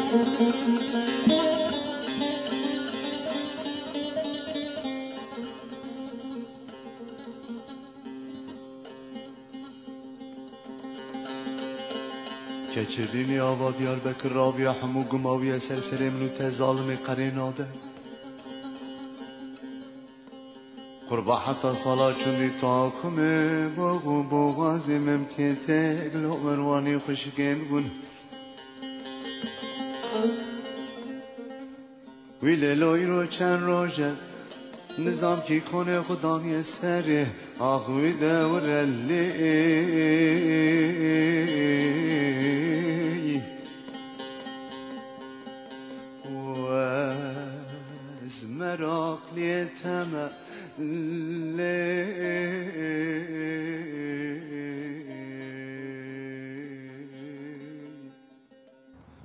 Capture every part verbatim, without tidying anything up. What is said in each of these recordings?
Keçirdînî ava Diyarbekir raviya hemû guma wî ye ser serê min û te zalimê qerê nade. Qurba heta sala çûn dî takumê box û boxazê mimkê têk lo merwanî xweşikê min bûn. Wî lê lo îro çend roj e, nizam kî konê xwe daniye serê, ax wî dewre lê. Û ez meraq lê teme lê.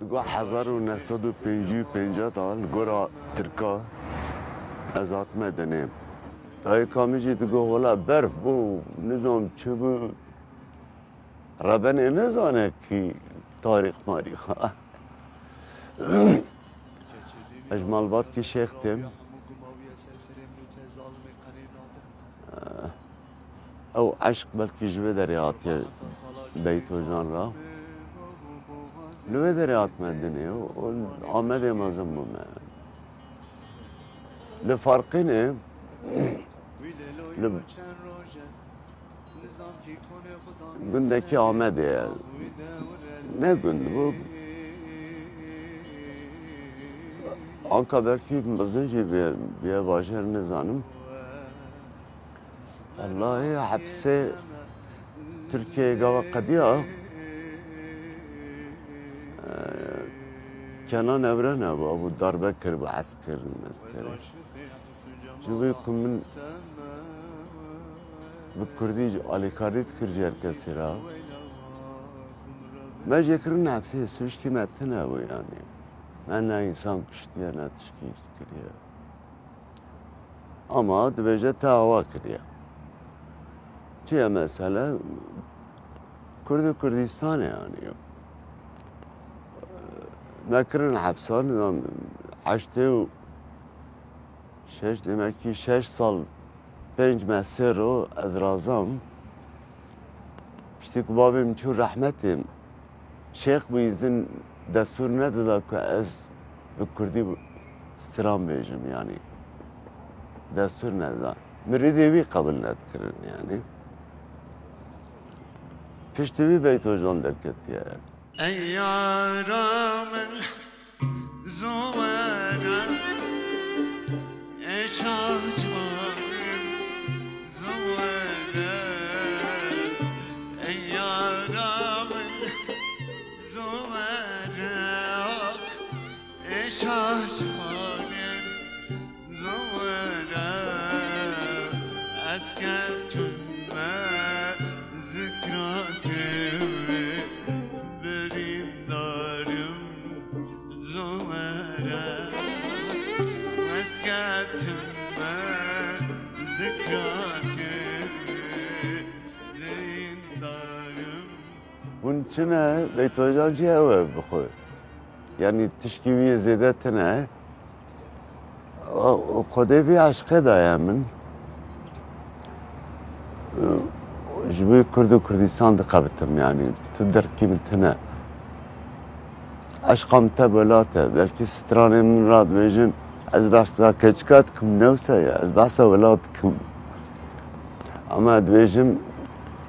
Di go hezar û neh sed û pêncî û pênc de li gora Tirka ez hatime dinê. Dayika min jî digo wela berf bû, nizam çi bû. Rebenê nezane kî tarîx marîxa. Ez ji malbatkî şêx têm. Ew eşq belkî ji vê derê hatiye Beytojan re. Li wê derê hatime dinê û, û Amedê mezin bûme. Li Farqînê, li gundekî Amedê ye. Ne gund bû? Anka belkî mezin jî bê, bê bajêr nizanim. Wellahî hepsê Tirkiyeyê gava qediya, e, Kenan Evren hebû, hebû darbe kiribû, eskir, meskir. Ji wê ku min bi kurdî alîkarî dikir ji her kesî re, me jê kirin hepsê, sûckî me tune bû yanî. Me ne însan kuştiye, ne tişkî kiriye. Ama dibêje te ava kiriye. Çi ye mesele? Kurd û Kurdistanê yanî. Me kirin hepsan, heştê û şeş, demek ki şeş sal, pênc meh sê ro ez razam. Piştî ku bavê min çû rehmetê, Şêx bû, îzin destûr nedida ku ez bi kurdî stran bêjim, yanî destûr nedida. Mirîdê wî qebûl nedikirin, yanî. Piştî wî Beytojan derketiye. Ey yara min, zû were, ey şahciwan, zû were, ey yara min, zû were, ey şahciwan, zû were, ez ketim me zikra kewê, birîndarim. Zû were, ez ketim me zikra kewê, birîndarim. Hûn çi ne? Beytojan jî ew e bi xwe. Yanî tişkî wî yê zêde tune. O, o Xwedê vî eşqê daye min. Ji bo Kurd û Kurdistan dixebitim, yanî tu derdkî min tune. Eşqa min te welat e. Belkî stranên min re dibêjin, ez behsa keçika dikim, ne wisa ye, ez behsa welat dikim. Ama dibêjim,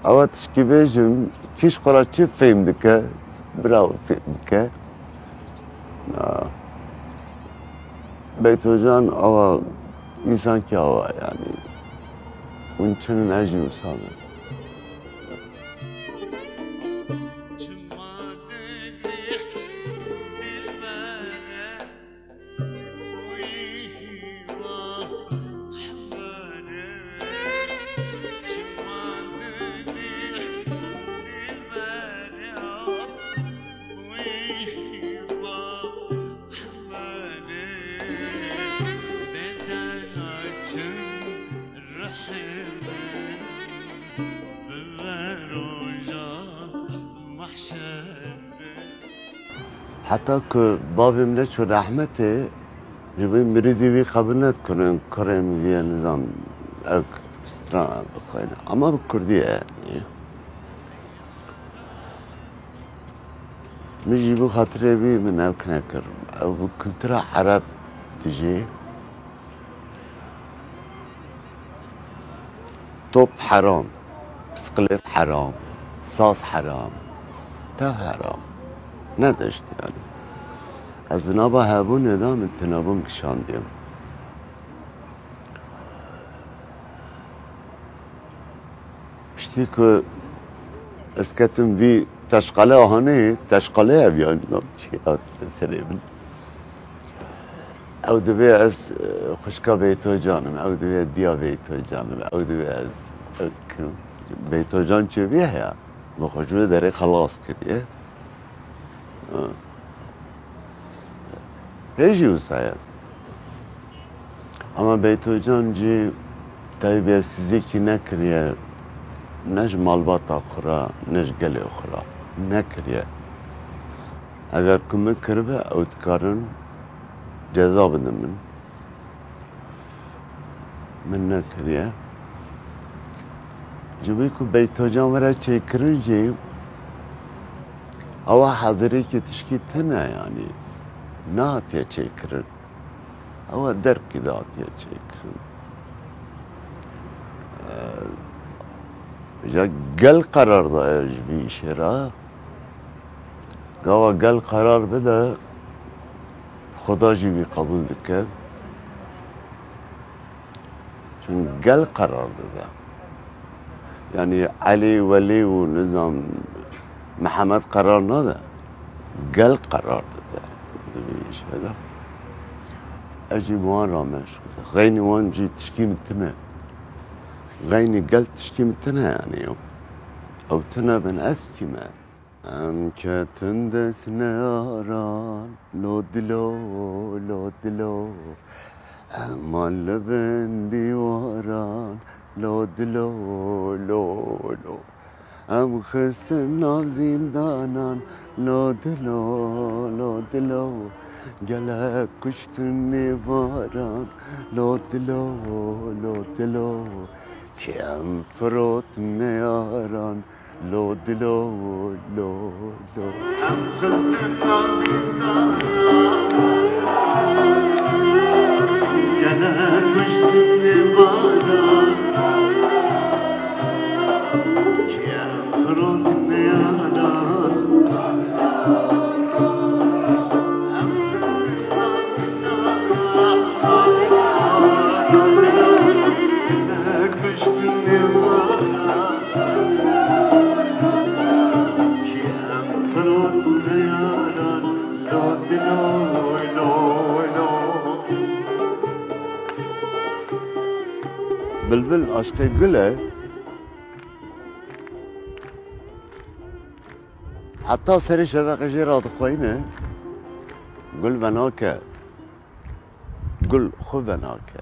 ewa tişkî bêjim, kî ji xwe re çi fêm dike, bira wî fêm dike. Ah. Beytojan awa, însankî awa, yanî. Hûn çi ne, ez jî wisa me. Heta ku bavê min neçû rehmetê, ji bo mirîdî wî qebûl nedikirin, kurê min vî ye, nizam, ew stran bixwîne. Ama bi kurdî ye. Min jî bo xatirê wî min ew nekir. Ew bi kultura ereb dijî. Top heram, bisiklet heram, saz heram, tev heram. Ne deşt yani. Ez nava hebûnê de min tinebûn kişandiye. Piştî ku ez ketim vî teşqale hanê, teşqale ev yan çi hat serê min. Ew divê ez, e, xwişka Beytocan im, ew divê diya Beytocan im, ew divê ez, e, kim? Beytocan çêbûye ya, min xwe ji wê derê xelas kiriye. Ha. Hê jî wisa ye. Ama Beytocan jî teybiyesizîkî nekiriye, ne ji malbata xwe re, ne ji gelê xwe re. Nekiriye. Eger ku min kiribe, ew dikarin ceza bidin min. Min nekiriye. Ji bo ku Beytocan were çêkirin jî, ewa hazirîkî tişkî tune, yanî nehatiye çêkirin. Ewa derkî de hatiye çêkirin. Ee, ja gel qerar daye ji vî îşê re. Gava gel qerar bide, Xuda jî wî qebûl dike. Çun gel qerar dide. Yanî Elî, Welî û nizam Mihemed qerar nade. Gel qerar dide. Di vî îşê de. Ez jî bi wan re meşxûl. Xeynî wan jî tişkî min tune. Xeynî gel tişkî min tune yanî. Ew tune bin ez kî me? Em ketin dest neyaran, lo dilo, lo dilo. Em li bin dîwaran, lo dilo, lo, lo. Em xistin nav zîndanan, lo dilo, lo dilo. Gelek kuştin nêvaran, lo dilo, lo dilo. Kê em firot neyaran, Lo dilo, lo, lo. Em xistin nav zîndanan. Gelek kuştin nêvaran. Kê em firot neyaran. Em xistin nav zîndanan. Gelek kuştin nêvaran. Kî em firot neyaran, lo dilo, lo, lo. Bilbil aşkê gul e. Heta serê şeveqê jê re dixweyne, gul venake. Gul xwe venake.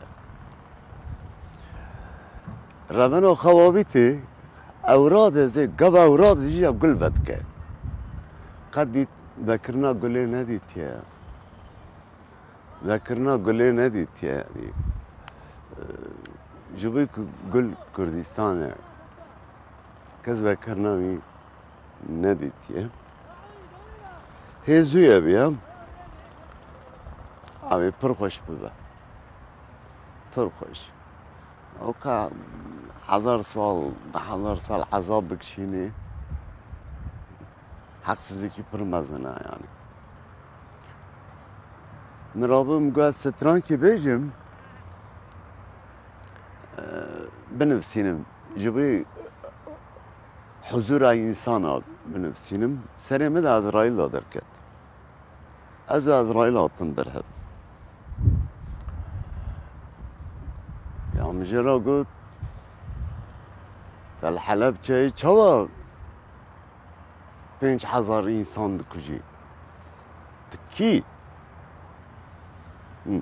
Revena xewabîtê, ewradê zê, gava ewradê jî ya gul vedike. Qet dît vekirina gulê nedîtiye. Vekirina gulê nedîtiye, yanî, e, ji bo ku gul Kurdistan e. Kes vekirina wî nedîtiye. Hê zû ye biya. Avê pir xweş bibe. Pir xweş. Oka hezar sal, hezar sal ezab bikişînê. Heqsizlikî pir mezin e yanî. Min rabû min got strankê bêjim, e, binivîsînim. Ji bo huzûra însana binivîsînim. Serê min de Ezraîl de derket. Ez û Ezraîl hatin ber hev. Ya min jê re got, te li Helebçeyê çawa pênc hezar însan dikujî? Tu kî? Hı.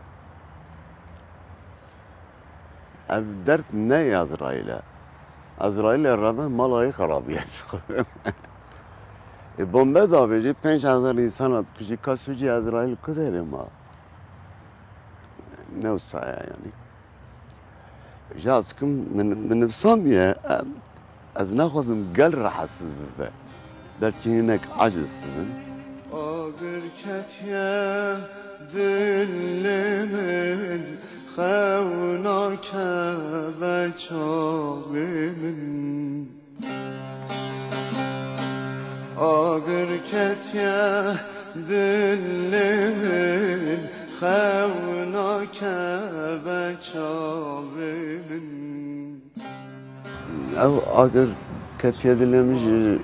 Ev derd ne Ezraîl e. Ezraîlê reve mala wî xerabiye ji xwe. E, bombe davêjî, pênc hezar însan hat kujî, ka sûcî Ezraîl ku derê ma? Ne wisa ye yanî. Ji ez dikim min, min nivîsandiye, em, ez naxwazim gel rehetsiz bibe. Belkî hinek aciz bibin. Agir ketiye dilê min, xew nakeve çavê min. Agir ketiye dilê min, xew nakeve çavê min. Ew agir ketiye dilê min jî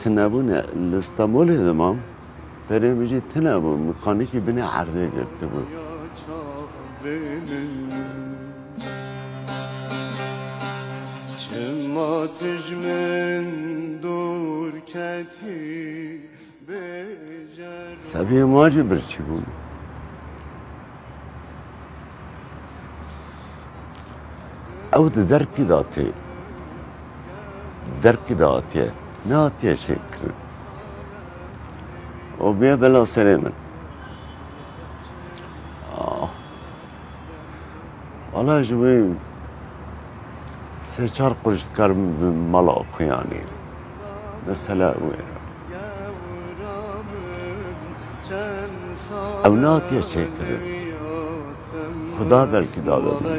tunebûne. Li Stenbolê dimam. Perê min jî tune bû, mekanikî binê erdê girtibû. Çima tu ji min dûr ketî, bêje. Seviyê ma jî birçî bûn. Ew di derkî de tê. Derkî de hatiye. Nehatiye çêkirin. O bê bela serê min. Ah. Wala ji wê sê çar quruş dikarim bi mala xwe yanî. Mesela wê. Ew natiye çêkirin. Xuda belkî dabe min ya.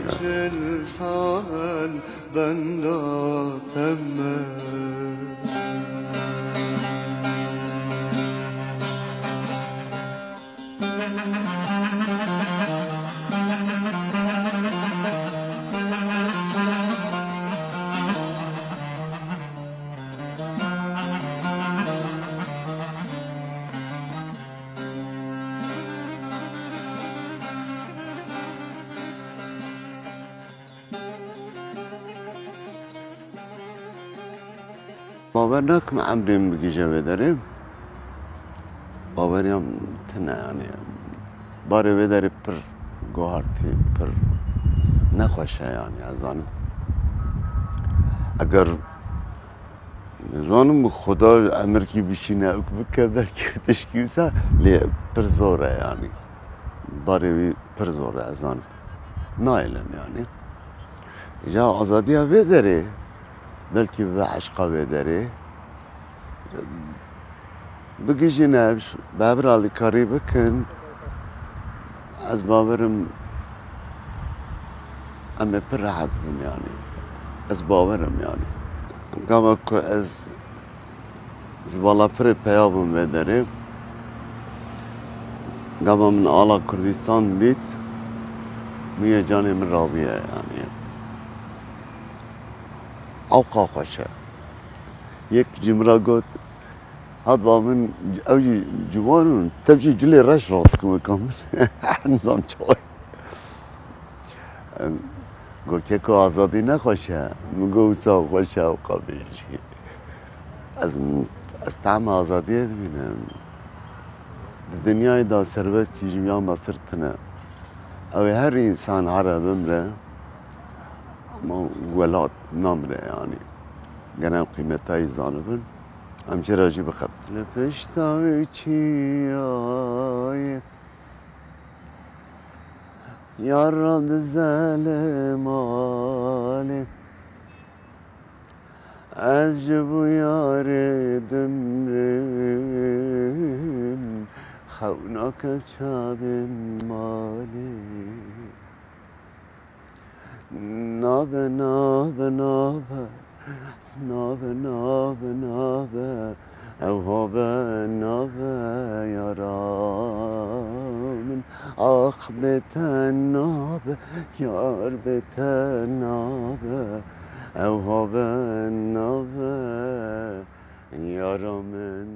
Bawer nakim emrê min bigihîje wê derê. Baweriya min tune yanî. Barê wê derê pir guhartî, pir nexweş e yanî, ez zanim. Eger, nizanim, Xuda emirkî bişîne, ew bike, belkî tişkî wisa, lê pir zor e yanî. Barê wî pir zor e, ez zanim. Nayêlim yanî. Îca azadiya vê derê, belkî bibe eşqa vê derê. Bigihîjîne, bi hev re alîkarî bikin. Ez bawerim em ê pir rehet bin yanî. Ez bawerim yanî. Gava ku ez ji balafirê peya bûm vê derê. Gava min ala Kurdistan dît, mûyê canê min rabiye yanî. Ewqa xweş e. Yek ji min re got, hat ba min, ew jî ciwan in, tev jî cilê reş rast dikin weka min. Nizam çawa. Em, got, keko, azadî ne xweş e? Min got, wisa xweş e, ewqa bêjî. Ez, ez tehma azadiyê dibînim. Di dinyayê de serbestî ji yan me sir tune. Ew ê her însan here bimre, ama welat namre yanî. Gere em qîmeta wî zanibin. Em jê re jî bixebin. Li pişta wî çiyayê yar re dize li malê. Ez ji bo yarê dimrim, xew nakev çavê min malê. Nabe, nabe, nabe, nabe, nabe, nabe, ew habe nabe yara min. Ax bê te nabe, yar bê te nabe, ew habe nabe yara min.